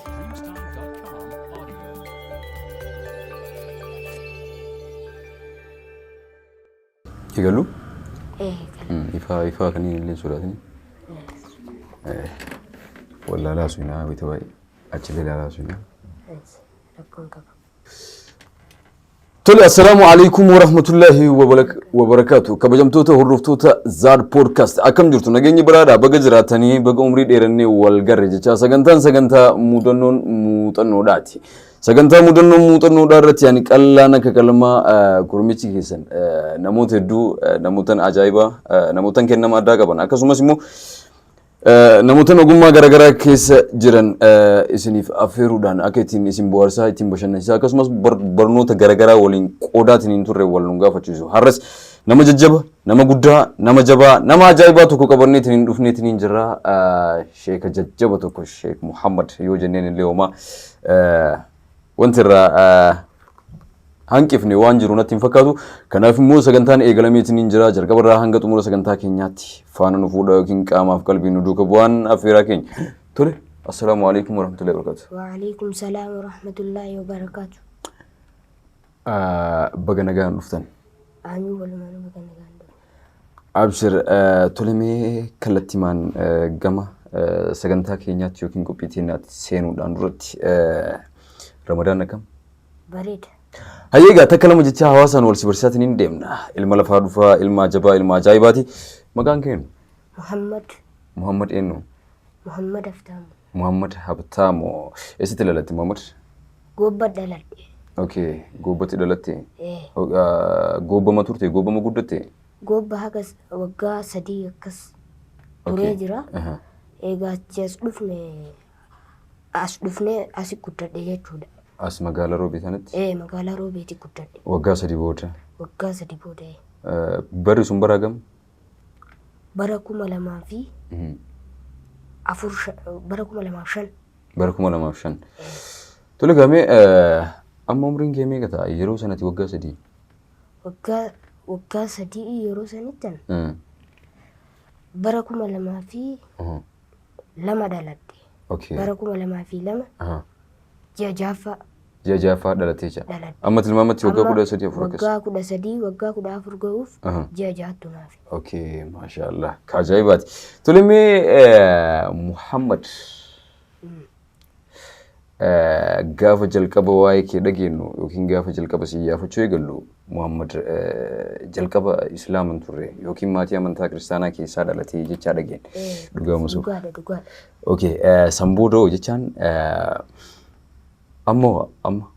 Dreamstime.com audio. Eegallu? Ee, Ifaa ifaa kan inni illee sodaatini. Wallaalaa suunaa wayita baay'ee achillee ilaalaa suunaa. Rakkoon qaba. Tole, assalaamu alaikum warahmatullahi wabarakaatu. Kabajamtoota hordoftoota Zaad Podcast, akkam jirtu? Nageenyi biraadha. Baga jiraatanii, baga umrii dheerannee wal garre jechaa, sagantaan sagantaa mudannoon muuxannoodhaati. Sagantaa mudannoon muuxannoodhaa irratti ani qallaan akka qalamaa gurmichi keessan namoota hedduu, namootan ajaa'ibaa, namootan kennama addaa qaban, akkasumas immoo namootan ogummaa garaagaraa keessa jiran isiniif affeeruudhaan akka ittiin isin bohaarsaa, ittiin bashannansiisaa, akkasumas barnoota garaagaraa waliin qoodaatiin hin turre wal nu gaafachiisu. Har'as nama jajjaba, nama guddaa, nama jabaa, nama ajaa'ibaa tokko qabannee ittiin hin dhufnee ittiin jirra. Sheeka jajjaba tokko, Sheek Muhammad yoo jenneen illee homaa wanti irraa hanqifne waan jiru natti hin fakkaatu. Kanaaf immoo sagantaan eegalameetiin hin jira. Jalqaba irraa hanga xumura sagantaa keenyaatti faana nu fuudha yookiin qaamaaf qalbii nu duuka bu'aan affeeraa keenya. Tole, assalaamu alaikum warahmatullahi wabarakatuh. Waalaikum salaam warahmatullahi wabarakaatu. Baga nagaan dhuftan. Aanyu walumaan baga nagaan dhufne. Abshir, tole, mee kallattimaan gama sagantaa keenyaatti yookiin qophii keenyaatti seenuudhaan duratti, Ramadaan akkam? Bareeda. Hayyee, egaa takka lama jechaa hawaasaan wal si barsiisaatiin hin deemna. Ilma lafaa dhufaa, ilma jabaa, ilma ajaa'ibaati. Maqaan kee eenyu? Muhammad. Muhammad eenyu? Muhammad Haftaamu. Muhammad Habtaamu. Eessatti dhalatte, Muhammad? Goobba dhaladhe. Okay, Goobbatti dhalatte. Ee. Goobbama turte, goobbama guddatte? Goobba haga waggaa 3 akkas turee jira. Egaa achi as dhufne, as dhufnee asi guddadhe jechuudha. As magaalaa Roobee sanatti? Ee, magaalaa Roobeeti guddadhe. Waggaa 3 booda. Waggaa 3 booda. Barri sun bara gam? Bara 2004, bara 2005. Bara 2005. Tole, gamee amma umriin kee meeqa ta'a? Yeroo sanatti waggaa 3. Waggaa 3 yeroo sanittan bara 2002 dhaladhe. Bara 2002 ji'a ja'affaa. Ji'a ja'affaa dhalattee jira. Dhaladhe. Amma tilmaamatti waggaa Amma 13 4 akkas. Waggaa 13, waggaa 14 ga'uuf ji'a ja'attu naaf. Okay, maashaallah. Ka ajaa'ibaati. Tole, mee Muhammad, gaafa jalqaba waa'ee kee dhageenyu yookiin gaafa jalqaba si iyyaafachuu eegallu, Muhammad jalqaba Islaama hin turre yookiin maatii amantaa kiristaanaa keessaa dhalatee jechaa dhageenya. Dhugaa moo soba? Dhugaadha, dhugaadha. Okay, san booda hoo jechaan ammoo amma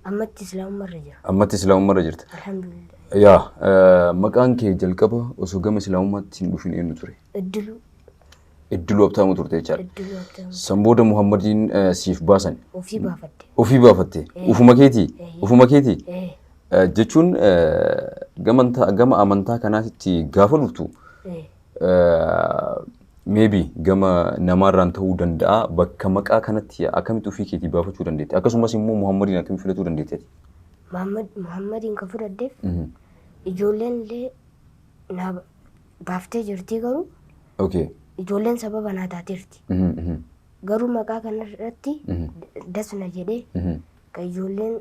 Ammatti islaamummarra jira. Ammatti islaamummarra jirta. Alhamdulillah. Yaa, maqaan kee jalqaba osoo gama islaamummaatti hin dhufin eenyu ture? Iddiluu. Iddiluu Habtaamuu turte jechaadha. Iddiluu Habtaamuu. San booda Muhammadiin siif baasan. Ofii baafadhe. Ofii baafatte. Ufuma keetii? Ufuma keetii? Ee. Jechuun gama amantaa kanaatti gaafa dhuftu Ee. maybe gama namaarraan ta'uu danda'a, bakka maqaa kanatti akkamitti ofii keetii baafachuu dandeette? Akkasumas immoo Muhammadiin akkamitti filatuu dandeette? Muhammadiin kan fudhadheef ijoolleen illee naa baaftee jirti, garuu ijoolleen sababa naa taateerti. Garuu maqaa kanarratti dasna jedhee kan ijoolleen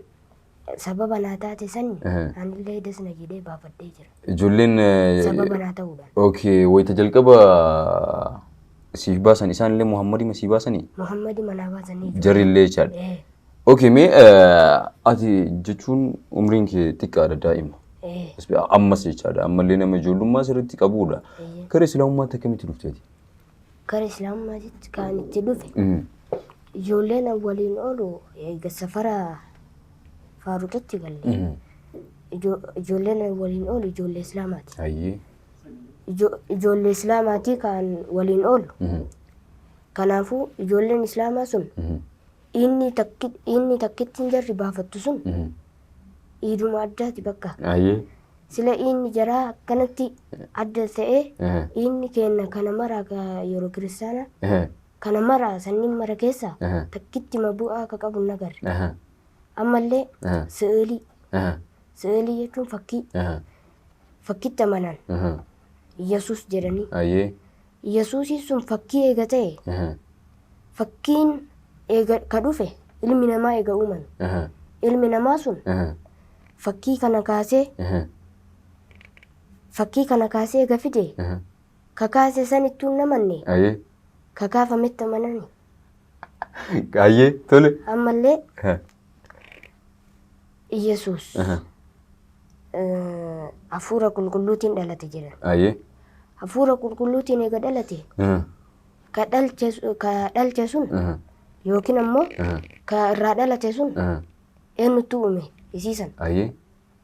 sababa naa taate sani anillee dasna jedhee baafadhee jira. Ijoolleen Sababa naa ta'uudhaan. Okay, wayita jalqaba siif baasan isaan illee Muhammadima sii baasanii? Muhammadi manaa baasanii jiru. Jarri illee jechaadha. Ee. Okay, mee ati jechuun umriin kee xiqqaadha, daa'ima. Ee. Ammas jechaadha. Ammallee nama ijoollummaa sirriitti qabudha. Gara islaamummaatti akkamitti dhufteeti? Gara islaamummaatti kan itti dhufe ijoolleen an waliin oolu eega safara Faaruqitti galle. Ijoolleen an waliin oolu ijoollee islaamaati. Ijoollee islaamaatii kan waliin oolu. Kanaafuu ijoolleen islaamaa sun inni takkittiin jarri baafattu sun iiduma addaati bakka. Sila inni jaraa akkanatti adda ta'ee inni kenna kana maraa ka yeroo kiristaanaa kana maraa sanniin mara keessaa takkitti ma bu'aa akka qabu hin agarre. Ammallee si'ilii, si'ilii jechuun fakkii, fakkitti amanan Yesuus jedhanii. Yesuusii sun fakkii eega ta'e fakkiin Eega ka dhufe ilmi namaa eega uumame. Ilmi namaa sun fakkii kana kaasee fakkii kana kaasee eega fide ka kaase sanittuu hin amanne ka kaafametti amanani. Ayyee tole. Ammallee Iyyasuus hafuura qulqulluutiin dhalate jedhan. Hafuura qulqulluutiin eega dhalate ka dhalche ka dhalche sun yookiin ammoo ka irraa dhalate sun eenyutu uume isiisan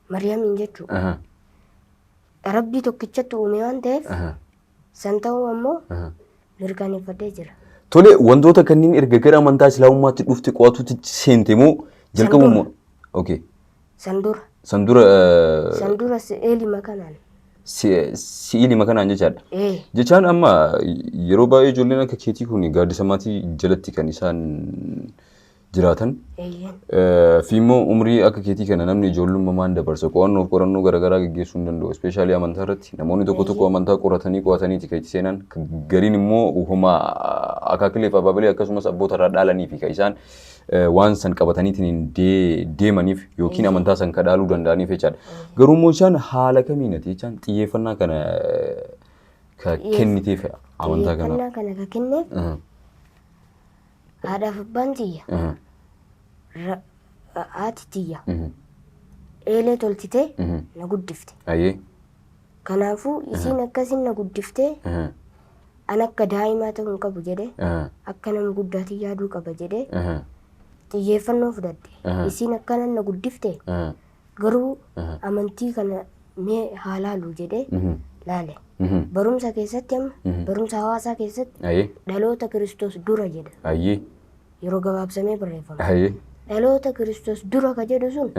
Mariyamiin jechuudha. Rabbii tokkichatti uume waan ta'eef san ta'uu ammoo mirkaneeffadhee jira. Tole, wantoota kanneen erga gara amantaa Islaamummaatti dhufte qo'atuutti seente moo jalqabuma? Okay. San dura. San dura. San dura eelima kanaan. Si'ilima kanaan jechaadha. Ee. Jechaan amma yeroo baay'ee ijoolleen akka keetii kun gaaddisa maatii jalatti kan isaan jiraatan. Fi immoo umrii akka keetii kana namni ijoollummaan dabarsa, qo'annoof qorannoo garaagaraa gaggeessuu hin danda'u. Especially amantaa irratti namoonni tokko tokko amantaa qoratanii qo'ataniiti kan itti seenan. Gariin immoo homa akaakilee fi abaabilee akkasumas abboota irraa dhaalanii fi kan isaan waan san qabataniitiin deemaniif yookiin amantaa san ka dhaaluu danda'aniif jechaadha. Garuu immoo isaan haala kamiin ati jechaan xiyyeeffannaa kana ka kenniteef amantaa kana? Xiyyeeffannaa kana ka kenneef haadhaaf abbaan tiyya, haati tiyya eelee tolchitee na guddifte. Kanaafuu isiin akkasiin na guddiftee an akka daa'imaa ta'uu hin qabu jedhee, akka nama guddaatti yaaduu qaba jedhee xiyyeeffannoo fudhadhe. Isiin akkanan na guddifte, garuu amantii kana mee haa laalu jedhee laale. Barumsa keessatti, amma barumsa hawaasaa keessatti dhaloota Kiristoos dura jedha. Yeroo gabaabsamee barreeffama. Dhaloota Kiristoos dura ka jedhu sun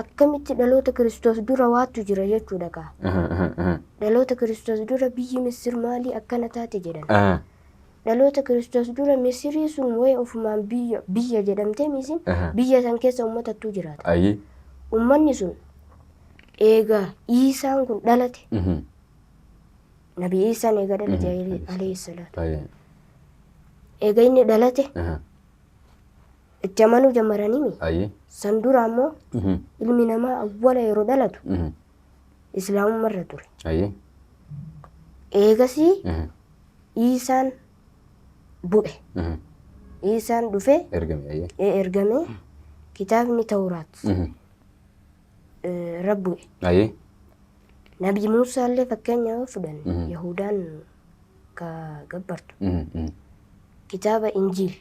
akkamitti dhaloota Kiristoos dura waattu jira jechuudha kaa. Dhaloota Kiristoos dura biyyi Misir maalii akkana taate jedhan. Dhaloota Kiristoos dura Misirii sun wayi ofumaan biyya biyya jedhamtee misin biyya san keessa uummatattuu jiraata. Uummanni sun eega Iisaan kun dhalate, Nabi Iisaan eega dhalate alayhi salaatu. Eega inni dhalate itti amanuu jammaranii. San dura ammoo ilmi namaa awwala yeroo dhalatu islaamummarra ture. Eegasii Iisaan bu'e. Iisaan dhufee Ergame. Ergame, kitaabni Tawraat irra bu'e. Nabi Muusaa illee fakkeenya yoo fudhanne, Yahudaan ka gabbartu kitaaba Injiil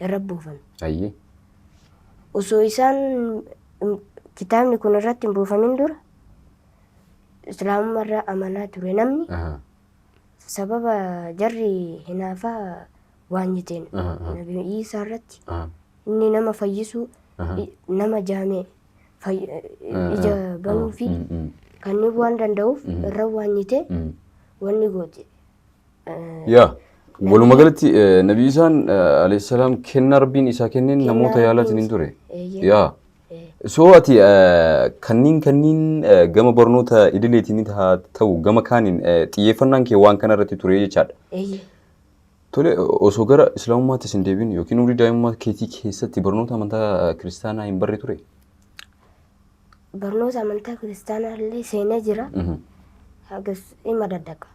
irra buufame. Osoo isaan kitaabni kun irratti hin buufamin dura islaamummaa irra amanaa ture namni. Sababa jarri hinaafaa waan jiteen Nabi Iisaa irratti inni nama fayyisuu, nama jaame ija banuu fi kanneen waan danda'uuf irra waan jite wanni goote. Yaa, walumaa galatti Nabi Isaan alayhi salaam kennaa Rabbiin isaa kenneen Kennaa namoota yaalaatiin hin Rabbiin ture. Eeyyee. Yaa. So ati kanneen gama barnoota idileetiin haa ta'u gama kaaniin xiyyeeffannaan kee waan kana irratti ture jechaadha. Eeyyee. Tole, osoo gara islaamummaatti hin deebiin yookiin umrii daa'imummaa keetii keessatti barnoota amantaa kiristaanaa hin barre ture? Barnoota amantaa kiristaanaa illee seenee jira. Hagas dhimma daddaqa.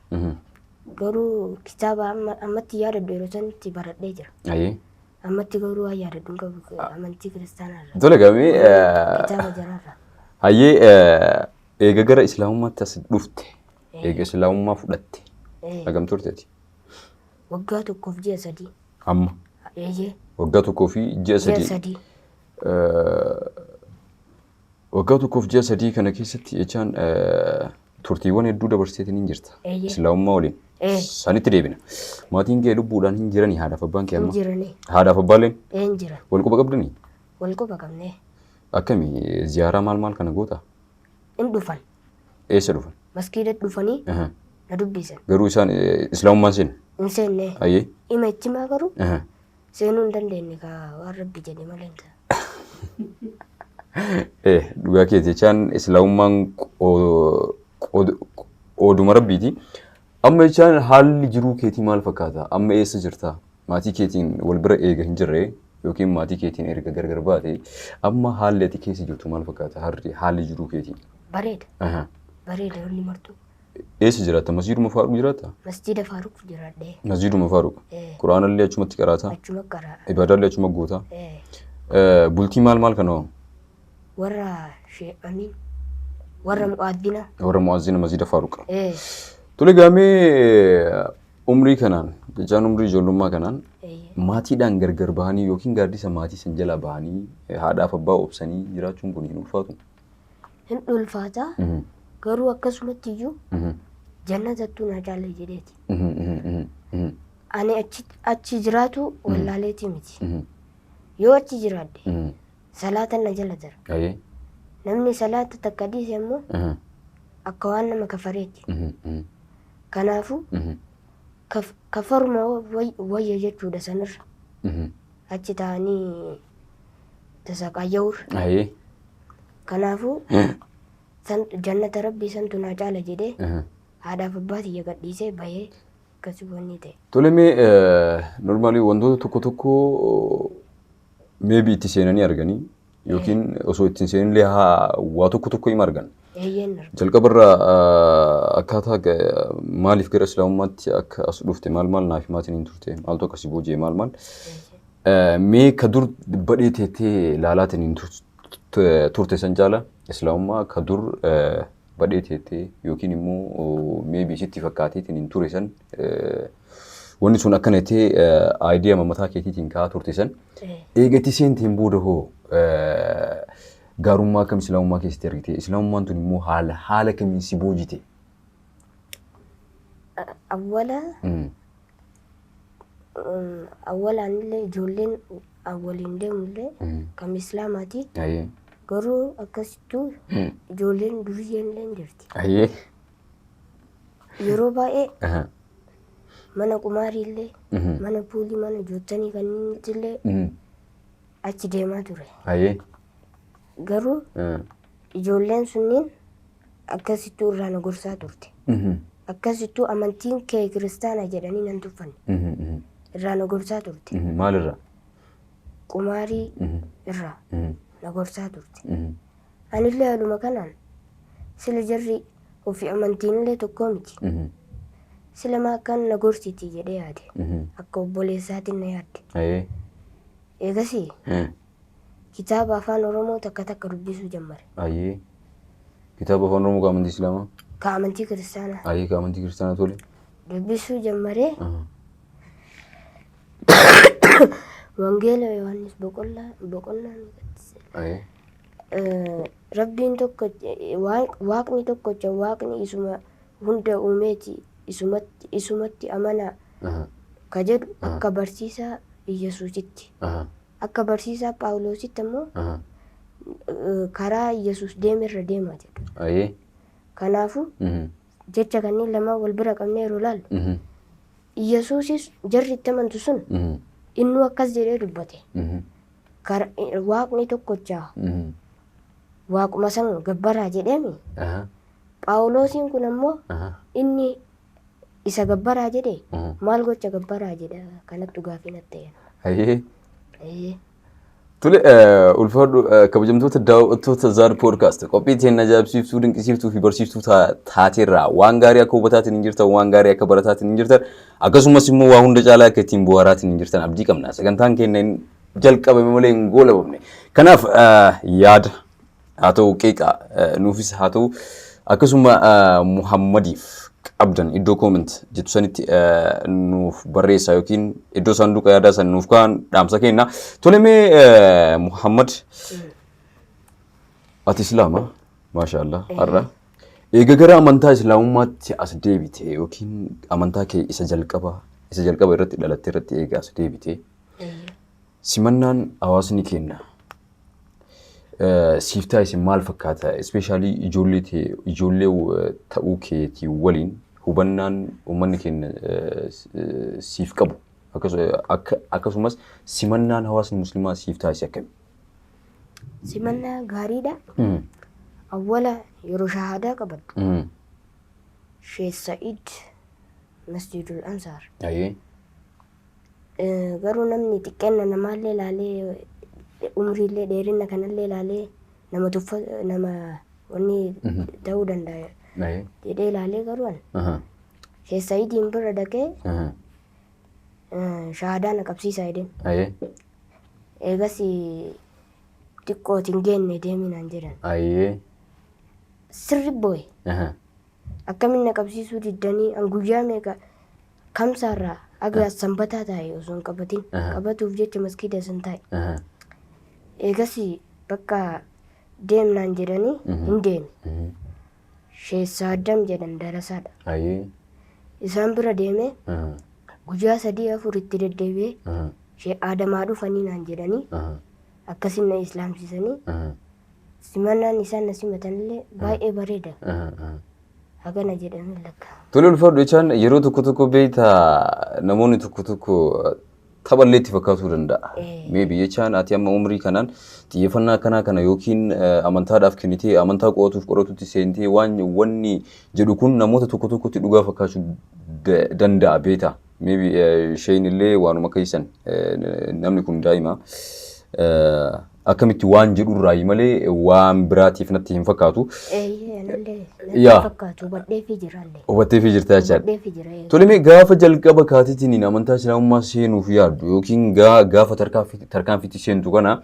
Garuu kitaaba amma ammatti yaadadhu yeroo sanitti baradhee jira. Ammatti garuu waan yaadadhu hin qabu amantii kiristaanaa irraa. Tole gamee Kitaaba jaraarraa. Hayyee, eega gara islaamummaatti as dhufte, eega islaamummaa fudhatte hagam turteeti? Waggaa 1 fi ji'a 3. Amma Eeyyee. Waggaa tokkoo fi ji'a Ji'a sadii. 3. Waggaa 1 fi ji'a 3 kana keessatti jechaan turtiiwwan hedduu dabarseetiin hin jirta. Eeyyee. Islaamummaa waliin. Sanitti deebina. Maatiin kee lubbuudhaan hin jiranii, haadhaaf abbaan kee Hin amma? jiranii. Haadhaaf abbaaleen Ee, hin jiran. Wal quba qabdanii? Wal quba qabnee. Akkami, ziyaaraa maal maal kana goota? Hin dhufan. Eessa dhufan? Maskiida dhufanii na dubbisan. Garuu isaan islaamummaan seenu? Hin seenne. Ima itti himaa garuu seenuu hin dandeenye kaa, waan Rabbi jedhe malee hin ta'a. Dhugaa keeti, jechaan islaamummaan qooduma Rabbiiti. Amma jechaan haalli jiruu keetii maal fakkaata? Amma eessa jirta? Maatii keetiin wal bira eega hin jirre yookiin maatii keetiin erga gargar baate, amma haalli ati keessa jirtu maal fakkaata? Haalli jiruu keetii? Bareeda. Bareeda wanni martuu. Eessa jiraatta? Masjiiduma Faaruq jiraatta? Masjiida Faaruq jiraadhee. Masjiiduma Faaruq. Quraanallee achumatti qaraataa? Achuma qaraa. Ibaadaallee achuma gootaa? Bultii maal maal kana hoo? Warra Sheekh Amiin. Warra mu'aaddina. Warra mu'azzina Masjiida Faaruq. Tole, gaamee umrii kanaan, jechaan umrii ijoollummaa kanaan, maatiidhaan gargar bahanii yookiin gaaddisa maatii san jalaa bahanii haadhaaf abbaa obsanii jiraachuun kun hin ulfaatu? Hin ulfaata. Garuu akkasumatti iyyuu jannatattuu naa caala jedheeti. Ani achi jiraatu wallaaleetii miti. Yoo achi jiraadhe salaata na jala jira. Namni salaata takka dhiise immoo akka waan nama kafareeti. Kanaafuu kafaruma wayya jechuudha sanirra. Achi ta'anii tasaqaayya'uurra. Kanaafuu jannata rabbii santu naa caala jedhee haadhaaf abbaa tiyya gadhiisee bahee akkasii wanni ta'e. Tole, mee normally wantoota tokko tokko maybe itti seenanii arganii yookiin osoo ittiin seenillee haa waa tokko tokko hima argan. Eeyyeen arga. Jalqabarraa akkaataa maaliif gara islaamummaatti akka as dhufte maal maal naaf himaatiin hin turte, maaltu akkasii booji'e, maal maal. Mee ka dur badhee teettee laalaatiin hin turte san caala islaamummaa ka dur badhee teettee yookiin immoo maybe sitti fakkaateetiin hin ture san, wanni sun akkana jettee idea mataa keetiitiin ka'aa turte san, eega itti seenteen booda hoo gaarummaa akkam islaamummaa keessatti argite? Islaamummaan tun immoo haala kamiin si boojite? Awwala awwalaan illee ijoolleen waliin deemullee kan islaamaati. Garuu akkasittuu ijoolleen duriyyeen illee ni jirti. Yeroo baay'ee mana qumaarii illee, mana puulii, mana joottanii kanneen illee achi deemaa ture. Garuu ijoolleen sunniin akkasittuu irraa na gorsaa turte. Akkasittuu amantiin kee kiristaana jedhanii nan tuffanne. Irraa na gorsaa turte. Maalirraa? Qumaarii irraa na gorsaa turte. Anillee haaluma kanaan sila jarri ofii amantiin tokko miti. Sila maa akkaan na gorsiti jedhee yaade. Akka obboleessaatiin na yaadde. Eegasii kitaaba afaan Oromoo takka takka dubbisuu jammare. Kitaaba afaan Oromoo ka amantii Islaamaa? Ka amantii kiristaanaa. Ka amantii kiristaanaa, tole. Dubbisuu jammaree Wangeela Yohaannis boqonnaa meeqatti? Rabbiin tokko, waaqni tokkocha, waaqni isuma hunda uumeeti, isumatti amanaa ka jedhu akka barsiisaa Iyyasuusitti. Akka barsiisaa Phaawulositti immoo karaa Iyyasuus deemerra deemaa jedhu. Kanaafuu jecha kanneen lamaan wal bira qabnee yeroo ilaallu, Iyyasuusis jarri itti amantu sun innuu akkas jedhee dubbate. Waaqni tokkocha, waaquma san gabbaraa jedheemi. Phaawulosiin kun ammoo inni isa gabbaraa jedhe maal gocha gabbaraa jedha, kanattu gaafii natti ta'e. Tole, ulfaadhu. Kabajamtoota daawwattoota Zaad Podcast, qophii teen ajaa'ibsiiftuu, dinqisiiftuu fi barsiiftuu taateerraa waan gaarii akka hubataatiin hin jirtan, waan gaarii akka barataatiin hin jirtan, akkasumas immoo waa hunda caalaa akka ittiin bohaaraatiin hin jirtan abdii qabna. Sagantaan keenya hin jalqabame malee hin goolabamne. Kanaaf yaada haa ta'u, qeeqa nuufis haa ta'u, akkasuma Muhammadiif qabdan iddoo comment jettu sanitti nuuf barreessaa yookiin iddoo saanduqa yaadaa san nuuf kaa'an dhaamsa kenna. Tole, mee Muhammad, ati Islaama, maasha Allah, har'a eega gara amantaa Islaamummaatti as deebite yookiin amantaa kee isa jalqaba irratti dhalatte irratti eega as deebite, simannaan hawaasni kenna siif taasise maal fakkaata? Especially ijoollee ijoollee ta'uu keetii waliin hubannaan uummanni keenya siif qabu, akkasumas simannaan hawaasni musliimaa siif taasise akkami? Simannaa gaariidha. Awwala yeroo shahaadaa qabadhu Sheekh Sa'id Masjidul Ansaar. Garuu namni xiqqeenna namaallee ilaalee, umriillee dheerina kanallee ilaalee, nama tuffa, nama wanni ta'uu danda'a jedhee ilaalee, garuu an Sheekh Sa'iidiin bira dhaqee shahaadaa na qabsiisaa jedheen. Eegas xiqqooti hin geenne, deemi naan jedhan. Sirri boo'e. Akkamiin na qabsiisuu diddanii? An guyyaa meeqa kamsaarraa aga sanbataa taa'e osoo hin qabatin, qabatuuf jecha maskiida san taa'e. Eegas bakka deemnaan jedhanii hin deeme. Sheekh Saaddam jedhan, darasaadha. Isaan bira deemee guyyaa sadii afur itti deddeebi'ee, Sheekh Aadamaa dhufanii naan jedhanii, akkasin na islaamsisanii. Simannaan isaan na simatanillee baay'ee bareeda. Hagana jedhamee lakka. Tole, ulfaadhu. Jechaan yeroo tokko tokko beektaa, namoonni tokko tokko taphallee itti fakkaatuu danda'a. Maybe jechaan ati amma umrii kanaan xiyyeeffannaa akkanaa kana yookiin amantaadhaaf kennitee amantaa qo'atuuf qoratutti seentee waan wanni jedhu kun namoota tokko tokkotti dhugaa fakkaachuu danda'a beektaa. Maybe isheen illee waanuma keessan namni kun daa'ima akkamitti waan jedhurraayi malee waan biraatiif natti hin fakkaatu. Eeyyee, anallee natti fakkaatu, hubadheefii jiraallee. Hubatteefii jirta jechaadha. Hubadheefii jira. Tole, mee gaafa jalqaba kaatiitiin amantaa islaamummaa seenuuf yaaddu yookiin gaafa tarkaanfiitti seentu kana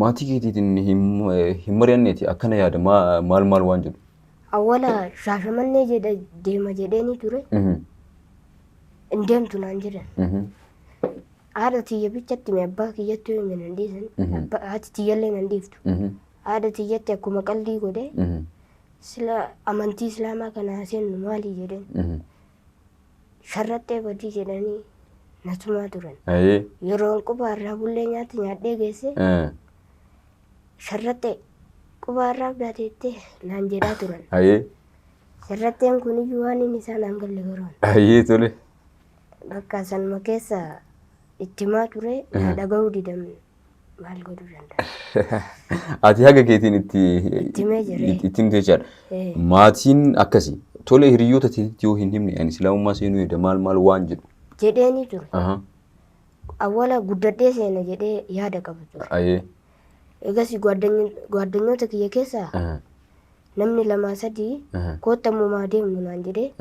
maatii keetiitiin hin mari'anneeti akkana yaada maal maal waan jedhu? Awwala Shaashamannee jedha deema jedheeni ture. Hin deemtu naan jedhan. Haadha tiyya bichatti mee, abbaa kiyyatti yoo hime nan dhiisan. Haati tiyyallee nan dhiiftu. Haadha tiyyatti akkuma qaldii godhee, sila amantii islaamaa kana seennu maali jedheen. Sharraxxee badii jedhanii na tumaa turan. Yeroon quba irraa bullee nyaata nyaadhee geesse, sharraxxee quba irraa abdaateettee naan jedhaa turan. Sharraxxeen kuniyyuu waan inni isaan naan galle garoon. Ayyee, tole. Bakka sanuma keessa itti himaa ture, na dhaga'uu didan, maal godhuu danda'a? Ati haga keetiin itti Itti himee jira. Itti himte jechaadha. Maatiin akkasi. Tole, hiriyoota teetitti yoo hin himne ani islaamummaa seenuu yaada maal maal waan jedhu? Jedheeni ture. Awwala guddadhee seena jedhee yaada qabu ture. Egas gwaaddanyoota kiyya keessaa namni lamaa sadii koottammumaa deemnu naan jedhee,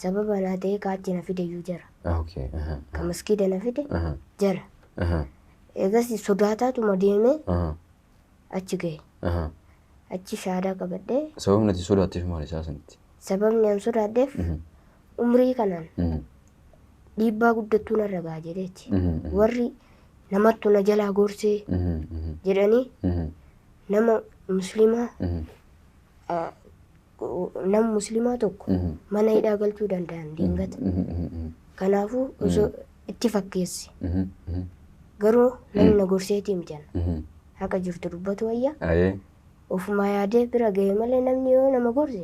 sababa naa ta'ee kaachi na fide iyyuu jira. Ka maskiida na fide jira. Egas sodaataatuma deemee achi gahe. Achi shaadaa qabadhee. Sababni ati sodaatteef maali isaa sanitti? Sababni an sodaadheef umrii kanaan dhiibbaa guddattuu narra gaha jedheeti. Warri namattu na jalaa gorsee jedhanii nama musliimaa nama musliimaa tokko mana hidhaa galchuu danda'an dingata. Kanaafuu osoo itti fakkeesse, garuu namni na gorseetii miti ana. Haqa jirtu dubbatu wayya. Ofumaa yaadee bira gahe malee namni yoo nama gorse,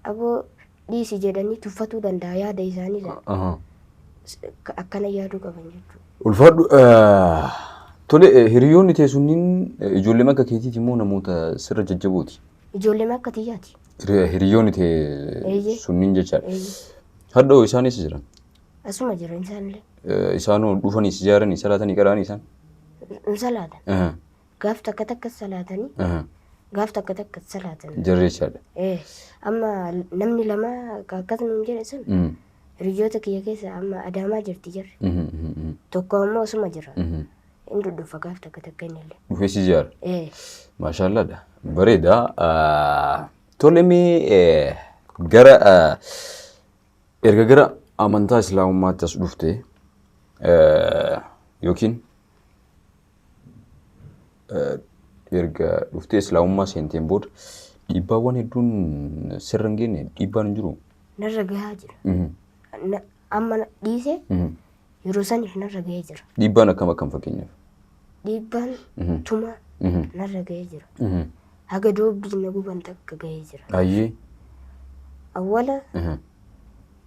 aboo dhiisi jedhanii tuffatuu danda'a yaada isaanii sana. Akkana yaaduu qaban jechuudha. Ulfaadhu. Tole, hiriyoonni tee sunniin ijoollee akka keetiiti immoo namoota sirra jajjabooti? Ijoollee akka tiyyaati. Hiriyoonni tee sunniin jechaadha. Eeyyee. Hadhoo isaanis jiran? Asuma jiran isaanillee. Isaanoo dhufanii si ijaaranii salaatanii qara'anii isaan? Hin salaatan. Gaaf takka takka salaatanii, gaaf takka takka salaatan. Jarri jechaadha. Amma namni lama akkas nuun jedhe sun hiriyoota kiyya keessa amma Adaamaa jirti jarri. Tokko ammoo asuma jira. Inni dhudhufa gaaf takka takka inni illee. Dhufee si ijaara. Ee. Maashaallaadha. Bareeda. Tole, mee gara erga gara amantaa islaamummaatti as dhufte yookiin erga dhuftee islaamummaa seenteen booda dhiibbaawwan hedduun sirra hin geenye? Dhiibbaan hin jiru? Narra gahaa jira. Amma dhiise, yeroo saniif narra gahee jira. Dhiibbaan akkam akkam fakkeenyaaf? Dhiibbaan tuma narra gahee jira. Haga doobbii na guban takka gahee jira. Awwala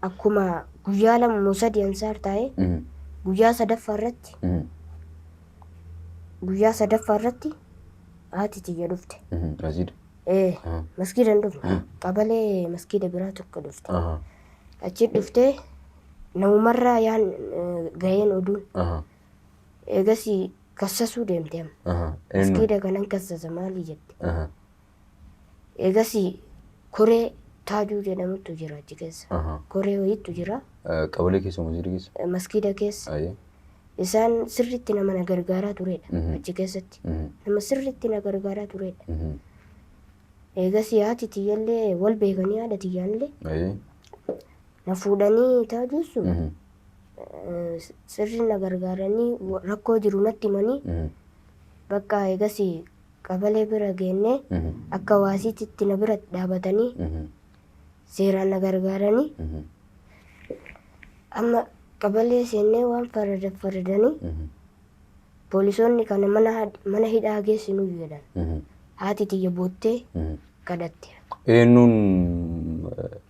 akkuma guyyaa 2 moo 3 ansaar taa'ee, guyyaa sadaffaa irratti guyyaa sadaffaa irratti haati tiyya dhufte. Aziida. Ee, maskiida hin dhufne. Qabalee maskiida biraa tokko dhufte. Achi dhuftee Namumarraa yaan gaheen oduun. Eegasii kassasuu deemte amma. Eenyu? Maskiida kanan kassasa maali jette. Eegasii koree Taajuu jedhamutu jira achi keessa. Koree wayiitu jira. Qabalee keessa masgiida keessa? Maskiida keessa. Isaan sirriitti nama na gargaaraa turedha achi keessatti. Nama sirriitti na gargaaraa turedha. Eegasii haati tiyyallee wal beekanii haadha tiyyaanillee na fuudhanii Taajuu sun sirri na gargaaranii rakkoo jiru natti himanii bakka eegasii qabalee bira geennee akka waasiitti na bira dhaabatanii seeraan na gargaaranii amma qabalee seennee waan farada faradanii poolisoonni kana mana hidhaa geessinuu jedhan. Haati tiyya boottee kadhatte. Eenyuun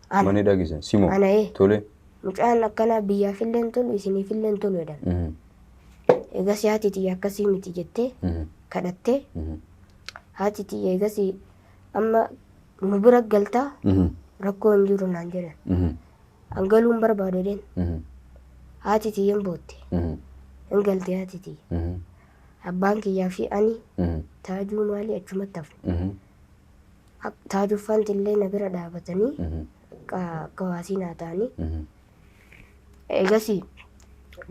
Ana. mana hidhaa geessan? Simoo? Ana ee. Tole. Mucaan akkanaa biyyaafillee hin tolu, isiniifillee hin tolu jedhan. Eegas haati tiyya akkasii miti jettee kadhattee haati tiyya eegas amma nu bira galtaa rakkoo hin jiru naan jedhan. An galuu hin barbaadu jedheen. Haati tiyya hin bootte. Hin galte haati tiyya. Abbaan kiyyaa fi ani Taajuu maali achumatti hafne. Taajuu faanti illee na bira dhaabatanii akka waasii naa ta'anii. Eegasii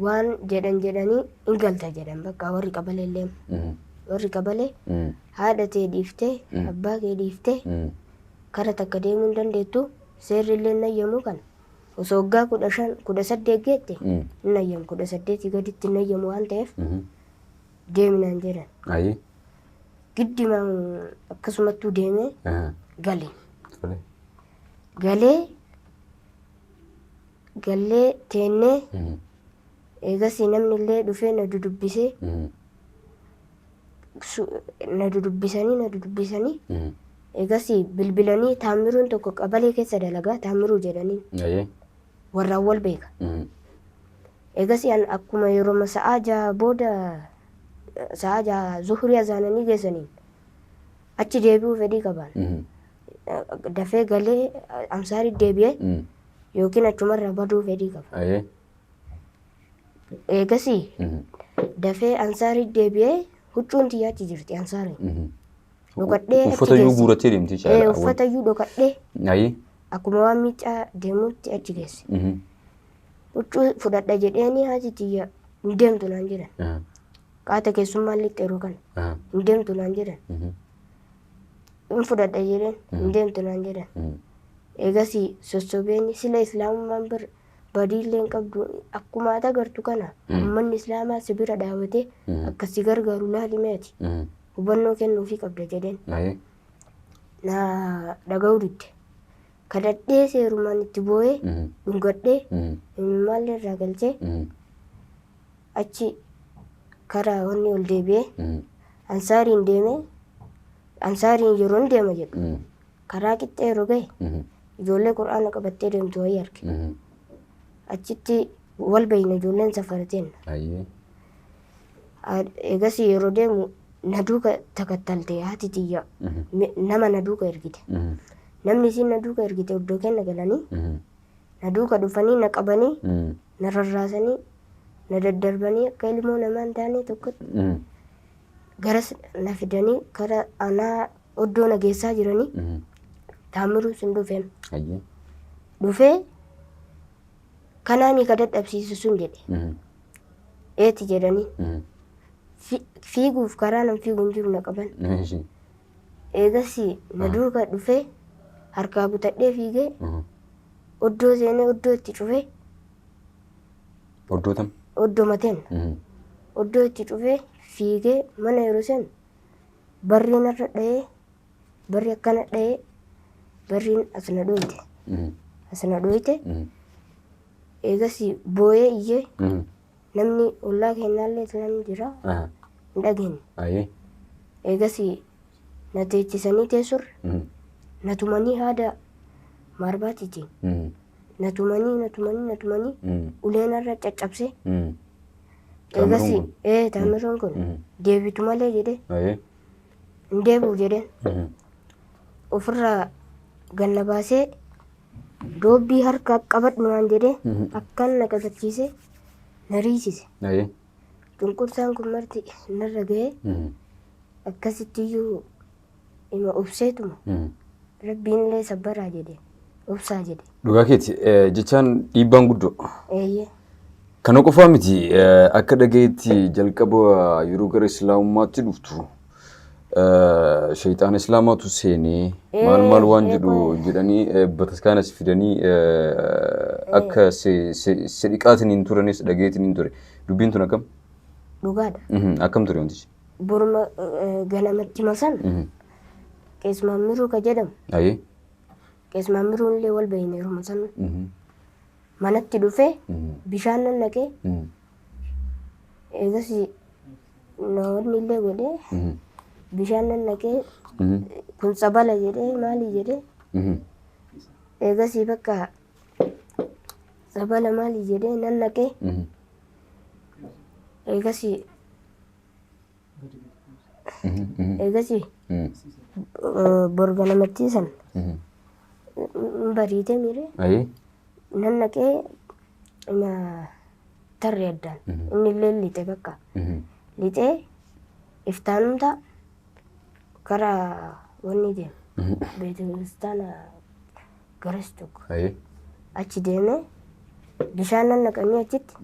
waan jedhan jedhanii hin galta jedhan bakka warri qabalee illee. Warri qabalee haadha tee dhiiftee abbaa kee dhiiftee kara takka deemuu hin dandeettu, seerri illee hin ayyamu kana. Osoo waggaa 15 18 geette hin ayyamu, 18 gaditti hin ayyamu waan ta'eef deeminaan jedhan. Giddimaan akkasumattuu deemee gale. Galee gallee teennee eegasii namni illee dhufee na dudubbisee na dudubbisanii eegasii bilbilanii Taammiruun tokko qabalee keessa dalagaa Taammiruu jedhanii warraan wal beeka. Eegasii an akkuma yeroo sa'aa 6 booda sa'aa 6 zuhurii azaananii geessaniin achi deebi'uu fedhii qaban. Dafee galee Ansaarii deebi'ee yookiin achumarraa baduu fedhii qaba. Eegasii dafee Ansaarii deebi'ee huccuun tiyya achi jirti Ansaariin. Dhokadhee achi Uffata iyyuu geesse. guurattee deemti Ee, jechaadha. uffata iyyuu dhokadhee akkuma waan miicaa deemuutti achi geesse. Huccuu fudhadha jedheeni haati tiyya hin deemtu naan jedhan. Qaata keessummaan lixxe yeroo kana hin deemtu naan jedhan. Hin fudhadha jedheen hin deemtu naan jedhan. Eegasii sossobeeni sila islaamummaan bir badiillee hin qabdu, akkuma ati agartu kana uummanni islaamaa si bira dhaabatee akka si gargaaru laali meeti hubannoo kennuufii qabda jedheen. Na dhaga'uu didde. Kadhadhee seerumaan itti boo'ee dhungadhee maallee irraa galchee achi karaa wanni ol deebi'ee Ansaariin deemee Ansaariin yeroo hin deema jedhu karaa qixxee yeroo gahe ijoollee qur'aana qabattee deemtu wayii arge. Achitti wal beeyna ijoolleen safarateen. Eegas yeroo deemu na duuka takattalte haati tiyya, nama na duuka ergite. Namni isiin na duuka ergite iddoo kenna galanii na duuka dhufanii na qabanii na rarraasanii na daddarbanii akka ilmoo namaa hin taane tokkotti garas na fidanii kara anaa oddoo na geessaa jiranii Taamiruu sun dhufeen. Dhufee kanaanii ka dadhabsiisu sun jedhe. Eeti jedhanii. Fiiguuf karaa nan fiigu hin jiru na qaban. Eegas na duuka dhufee harkaa butadhee fiigee oddoo seenee oddoo itti cufee. Oddoo tam? Oddoo mateen. Oddoo itti cufee fiigee mana yeroo seenu barriin irra dha'ee, barri akkana dha'ee, barriin as na dhooyte. As na dhooyte. Eegas boo'ee iyyee namni ollaa keenyaallee islaamni jira hin dhageenye. Eegas na teechisanii teessurra na tumanii haada maarbaatiitiin na tumanii na tumanii na tumanii uleen irra caccabsee. Eegas Taamiruun kun? Ee, Taamiruun kun deebitu malee jedhee hin deebi'u jedheen ofirraa ganna baasee. Doobbii harka qabadhu naan jedhee akkan na qabachiise na riisise. Cunqursaan kun marti narra ga'ee akkasittiyyuu ima obseetuma Rabbiin illee sabbaraa jedhe obsaa jedhe. Dhugaa keeti jechaan dhiibbaan guddoo. Eeyyee. Kana qofaa miti, akka dhagayetti jalqaba yeroo gara islaamummaatti dhuftu shayxaana islaamaatu seenee maal maal waan jedhu jedhanii bataskaana si fidanii akka si dhiqaatiin hin turanis dhagayeetiin hin ture. Dubbiin tun akkam? Dhugaadha. Akkam ture wantichi? Boruma ganamatti masan Qees Maammiruu ka jedhamu. Qees Maammiruun illee wal beeyne yeruma san manatti dhufee bishaan nan naqee eegas namoonni illee godhee bishaan nan naqee kun tsabala jedhee maali jedhee eegasii bakka tsabala maali jedhee nan naqee eegasii eegasii bor ganamatti san hin bariite miire nan naqee na tarre addaan inni illee lixe bakka lixee iftaanumta karaa wanni deeme beetekiristaana garas tokko achi deeme bishaan nan naqanii achitti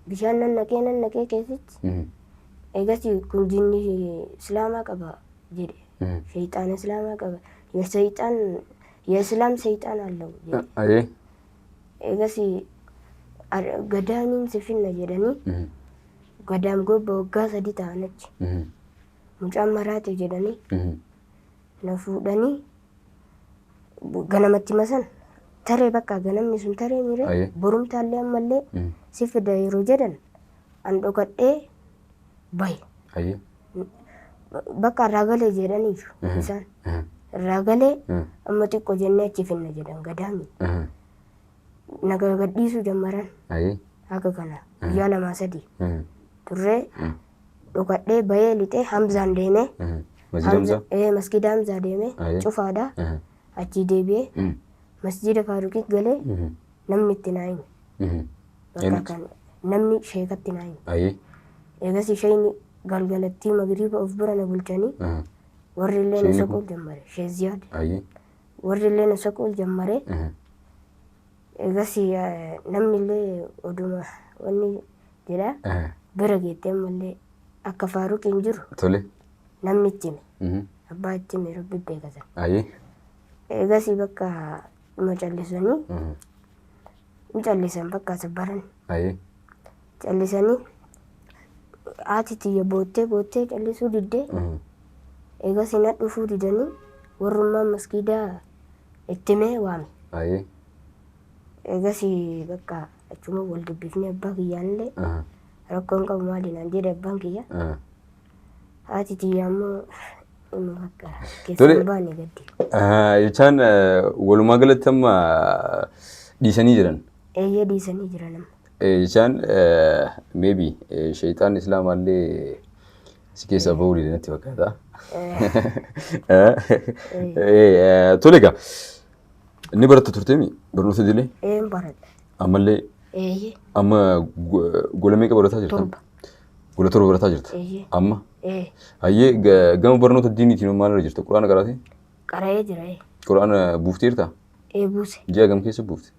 bishaan nan naqee nan naqee keessatti eegasii kun jinni islaamaa qaba jedhe shayxaana islaamaa qaba የሰይጣን የእስላም ሰይጣን አለው jedhe. Eegasii gadaamiin si finna jedhanii gadaam gobba waggaa 3 ta'an achi mucaan maraate jedhanii na fuudhanii ganamatti masan taree bakka ganamni sun taree mire borumtaallee ammallee si fida yeroo jedhan an dhokadhee bahe. Bakka irraa galee jedhaniiru isaan irraa galee amma xiqqoo jennee achi finna jedhan gadaami na gadhiisuu jammaran akka kana guyyaa 2 3 turree dhokadhee bahee lixee Hamzaan deemee. Masjida Hamzaa? Masjida Hamzaa deemee cufaadha achii deebi'ee masjida Faaruqii galee namni itti naa hime. Bakka kan namni sheekatti naa hime. Eegas isheen galgalattii magriiba of bira na bulchanii warri illee na soquu jammare Sheek Ziyaad. Warri illee na soquu jammare. Eegas namni illee oduma wanni jedha bira geettee ammallee akka Faaruqiin jiru namni itti hime. Abbaa itti hime Rabbi beekatan. Eegas bakka ma callisanii hin callisan bakka sabbaran. Callisanii haati tiyya boottee boottee callisuu diddee eegas na dhufuu didanii warrummaan maskiidaa itti himee waame. Eegas bakka achuma wal dubbifnee abbaa kiyyaan rakkoon qabu maali naan jedhe abbaan kiyya. Haati tiyya ammoo inni bakka keessaa hin baane gaddi. Jechaan walumaa galatti amma dhiisanii jiran. Eeyyee dhiisanii jiran amma. Jechaan maybe shayxaan islaamaallee si keessaa bahuu dide natti fakkaata. Tole egaa inni baratta turteemi barnoota idilee? Een baradha. Ammallee? Eeyyee. Amma gola meeqa barataa jirta? 7. Gola 7 barataa jirta? Eeyyee. Amma? Ee. Hayyee gama barnoota diiniitiin maalirra jirta? Quraana qaraatee? Qara'ee jira. Quraana buufteertaa? Ee buuse. Ji'a gam keessa buufte?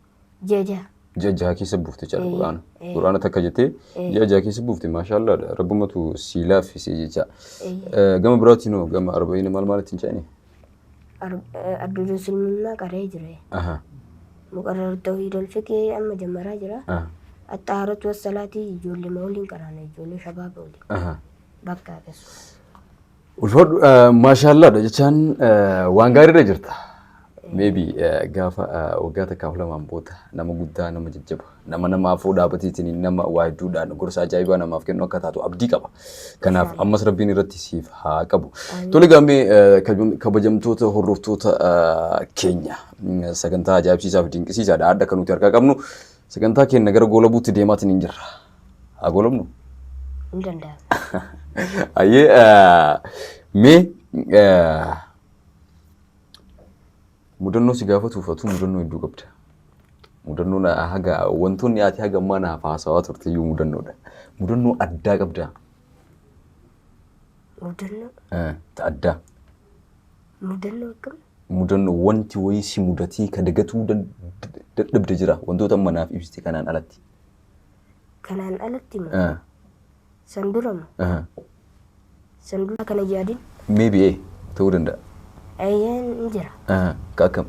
Ji'a 6. Ji'a 6 keessa buufte jechaadha quraana. Quraana takka jettee ji'a 6 keessa buufte maashaallah rabbumatu sii laaffise jecha. Gama biraatiin hoo gama arba'iina maal maalitti hin ceene? Adduudu silmummaa qara'ee jira. Muqarrar tawhiid al-fiqhii amma jammaraa jira. Axxaaratu wassalaatii ijoollee waliin qaraana ijoollee shabaaba waliin. Bakka akkasuma. Ulfaadhu maashaallaadha jechaan waan gaariirra jirta. Maybe gaafa waggaa 1 fi 2 booda nama guddaa nama jajjaba nama namaafuu dhaabateetiin nama waa hedduudhaan gorsa ajaa'ibaa namaaf kennu akka taatu abdii qaba. Kanaaf ammas Rabbiin irratti siif haa qabu. Tole gaamee kabajamtoota hordoftoota keenya sagantaa ajaa'ibsiisaa fi dinqisiisaadha adda kan nuti harkaa qabnu sagantaa keenya gara goolabuutti deemaatiin hin jirra. Haa goolabnu? Hin danda'ama. Ayyee mee Mudannoo si gaafatuuf atuu mudannoo hedduu qabda. Mudannoon haga wantoonni ati haga ammaa naaf haasawaa turte iyyuu mudannoodha. Mudannoo addaa qabdaa? Mudannoo. Ta addaa. Mudannoo akkam? Mudannoo wanti wayii si mudatee ka dagatuu dadhabde jira wantoota amma naaf ibsite kanaan alatti. Kanaan alatti moo? San dura moo? San dura kana yaadin? Maybe ta'uu danda'a. Eeyyeen ni jira. Ka akkam?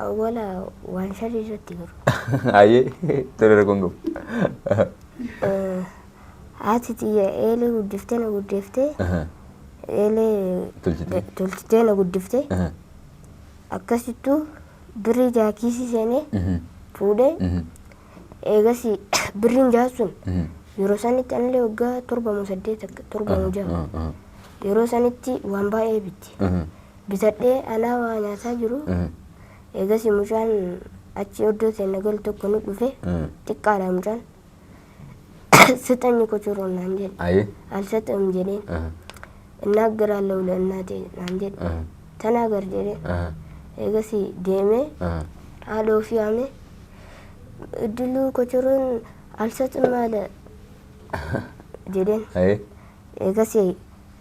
Awwala waan sharii irratti garuu. Ayyee tole rakkoon qabu. Haati tiyya eelee guddiftee na guddiftee eelee Tolchitee. Tolchitee na guddiftee akkasittuu birrii jaha kiisii seenee fuudhee eegas birriin jaha sun yeroo sanitti anillee waggaa 7 moo 8 7 moo 6 yeroo sanitti waan baay'ee bitti. Bitadhee anaa waa nyaataa jiru eegas mucaan achi oddoo seenna galu tokko nu dhufe xiqqaadha mucaan. Sixanyi kochoroon naan jedhe. Alsaxam jedheen. Innaaggaraallahu ለእናቴ naan jedhe. Tanaagar jedheen. Eegas deemee haadha ofii waamee iddiluu kochoroon alsaxim maala jedheen. Eegas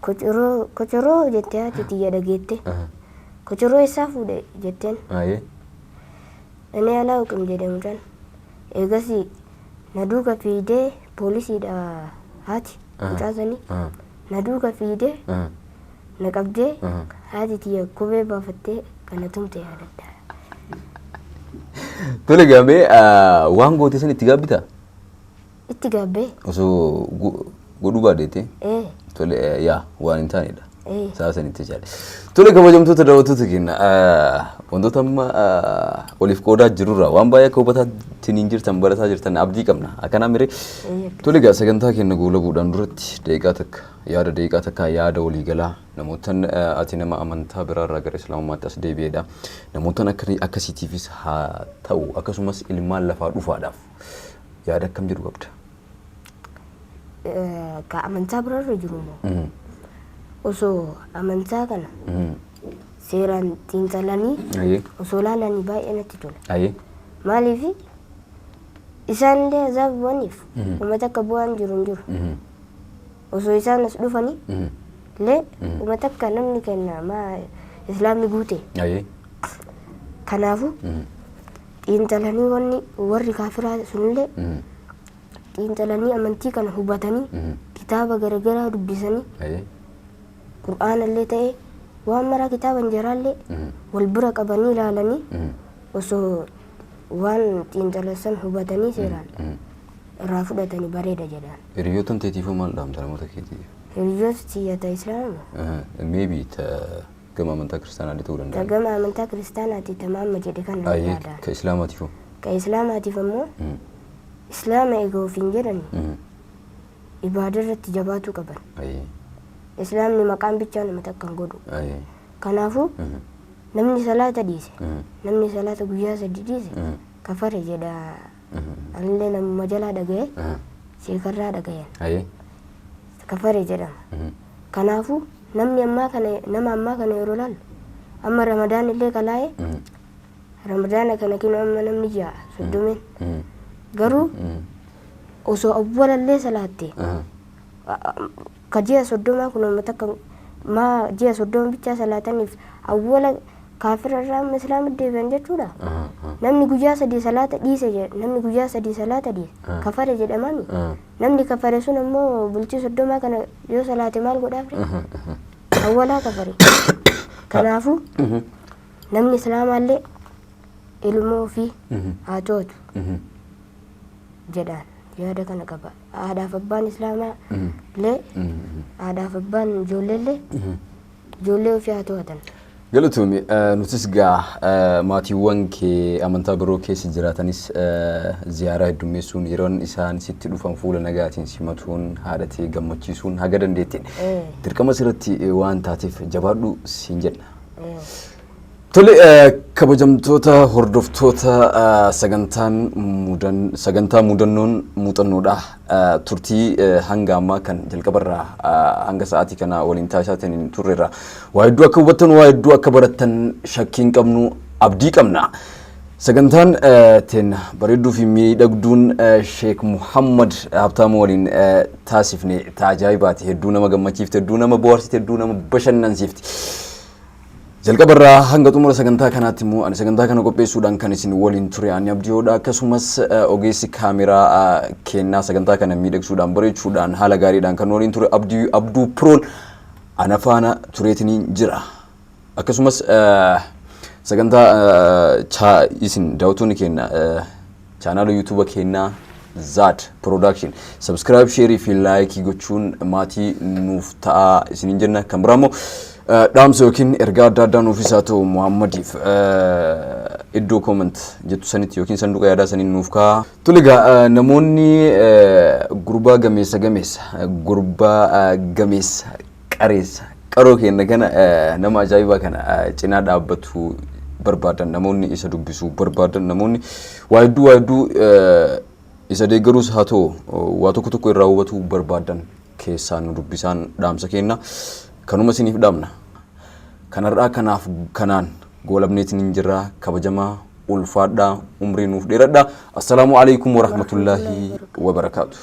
kochoroo kochoroo jettee haati tiyya dhageette. Kochoroo eessaa fuudhe jetteen. Inni alaawqim jedhe mucaan. Eegas na duuka fiidee poolisiidha haati mucaa sanii. Na duuka fiidee na qabdee haati tiyya kophee baafattee kana tumte yaadadha. Tole gaamee waan goote san itti gaabbitaa? Itti gaabbee. Osoo godhuu baadheete? Ee. Tole yaa waan hin taanedha. Ee. Sa'a sanitti jechaadha. Tole kabajamtoota daawwattoota keenya wantoota amma waliif qoodaa jirurraa waan baay'ee akka hubataatiin hin jirtan barataa jirtan abdii qabna. Akkanaa miree. Tole egaa sagantaa keenya goolabuudhaan duratti daqiiqaa takka yaada daqiiqaa takka yaada waliigalaa namootan ati nama amantaa biraarraa gara islaamummaatti as deebi'edha. Namootan akkasiitiifis haa ta'u akkasumas ilmaan lafaa dhufaadhaaf yaada akkam jedhu qabda? Ka amantaa biraarra jiru moo? Osoo amantaa kana seeraan xiinxalanii osoo ilaalanii baay'ee natti tola. Maaliif isaanillee azaaba bu'aniif uummata akka bu'aan jiru hin jiru. Osoo isaan as dhufanii illee uummata akka namni kenna maa islaamni guute. Kanaafuu xiinxalanii wanni warri kaafiraa sunillee xiinxalanii amantii kana hubatanii kitaaba garaagaraa dubbisanii qur'aanallee ta'ee waan maraa kitaaba injeeraallee wal bira qabanii ilaalanii osoo waan xiinxalassan hubatanii seeraan irraa fudhatanii bareeda jedhan. Hiriyoota teetiifuu maal dhaamta namoota keetiif? Hiriyoota tiyyata islaama? Maybe ta gama amantaa kiristaanaa ta'uu danda'a. Ta gama amantaa kiristaanaati tamaama jedhe kana yaada. Ka islaamaatiifuu? Ka islaamaatiif ammoo islaama eega ofiin jedhani ibaada irratti jabaatuu qaban. Islaamni maqaan bichaa nama takka hin godhu. Kanaafuu namni salaata dhiise namni salaata guyyaa 3 dhiise kafare jedha. Anillee namuma jalaa dhaga'e sheekarraa dhagayan. Kafare jedhama. Kanaafuu namni ammaa kana nama ammaa kana yeroo laallu amma Ramadaan illee kalaa'e Ramadaana kana kinu amma namni ja'a 30 garuu osoo awwalallee salaatte ka ji'a 30 kun uummata akka maa ji'a 30 bichaa salaataniif awwala kaafira irraa amma islaama deebi'an jechuudha. Namni guyyaa 3 salaata dhiise jedha namni guyyaa 3 salaata dhiise kafare jedhamami. Namni kafare sun ammoo bultii 30 kana yoo salaate maal godhaaf ree? Awwalaa kafare. Kanaafuu namni islaamaallee ilmoo ofii haa to'atu jedhaan yaada kana qaba. Haadhaaf abbaan islaamaa illee haadhaaf abbaan ijoolleellee ijoollee ofii haa to'atan. Galatoomii nutis gaa maatiiwwan kee amantaa biroo keessa jiraatanis ziyaaraa heddummeessuun yeroon isaan sitti dhufan fuula nagaatiin simatuun haadha tee gammachiisuun haga dandeettiin dirqama sirratti waan taateef jabaadhu siin jenna. Tole Kabajamtoota hordoftoota sagantaan mudan sagantaa mudannoon muuxannoodha. Turtii hanga ammaa kan jalqabarraa hanga sa'aatii kana waliin taasisaatiin turreerra. Waa hedduu akka hubattan, waa hedduu akka barattan shakkii hin qabnu, abdii qabna. Sagantaan teenna bareedduu fi miidhagduun Sheek Muhammad Habtaamuu waliin taasifne ta ajaa'ibaati. Hedduu nama gammachiifte, hedduu nama bohaarsite, hedduu nama bashannansiifti. Jalqabarraa hanga xumura sagantaa kanaatti immoo ani sagantaa kana qopheessuudhaan kan isin waliin ture ani Abdiyoodha. Akkasumas ogeessi kaameraa kennaa sagantaa kana miidhagsuudhaan, bareechuudhaan, haala gaariidhaan kan waliin ture Abdii Abduu Proon ana faana tureetiniin jira. Akkasumas sagantaa isin daawwattoonni keenya chaanaala YouTube keenyaa Zaad Production subscribe, share fi like gochuun maatii nuuf ta'aa isiniin jenna. Kan biraa immoo dhaamsa yookiin ergaa adda addaa nuufis haa ta'u Muhammadiif iddoo comment jettu sanitti yookiin sanduuqa yaadaa saniin nuuf kaa'aa. Tole egaa, namoonni gurbaa gameessa gurbaa gameessa qareessa qaroo keenya kana, nama ajaa'ibaa kana cinaa dhaabbatu barbaadan, namoonni isa dubbisuu barbaadan, namoonni waa hedduu waa hedduu isa deeggaruus haa ta'u waa tokko tokko irraa hubatuu barbaadan keessaan nu dubbisaan dhaamsa kenna. Kanuma isiniif dhaamna. Kanarraa kanaaf kanaan goolabneetiin hin jirra. Kabajamaa, ulfaadhaa, umrii nuuf dheeradhaa. Assalaamu alaikum warahmatullaahi wabarakaatu.